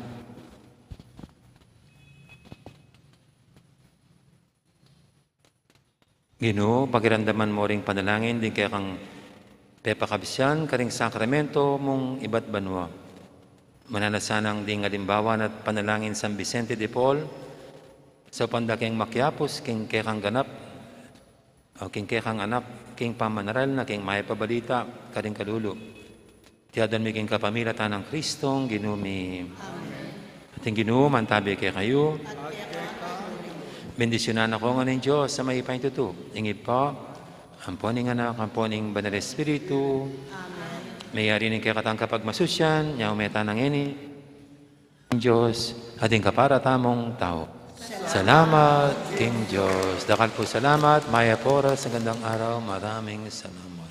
Ginu, pakiramdaman mu ring panalangin ding kekang pepakabsian karing sakramento mung ibat banua. Mananu sanang ding alimbawa na panalangin San Vicente de Paul, saupan da keng makiapus king kekang ganap, o king kekang anak, king pamanaral na king mayap a balita karing kalulu. Iti adwan mi king kapamilatan nang Kristong Ginu mi. Amen. At ing Ginu mantabi kekayu. Bendisyunan na kayu ngan ning Dios a mayupayang tutu, ing Ibpa, ampo ning Anak, ampo ning Banal Espiritu. Amen. Meyari ning kekatang kapagmasusian, nya ume tana ngeni. Ing Dios at ing kapara tamung tau. Salamat king Dios. Dakal pung salamat, mayap a oras, magandang araw, maraming salamat.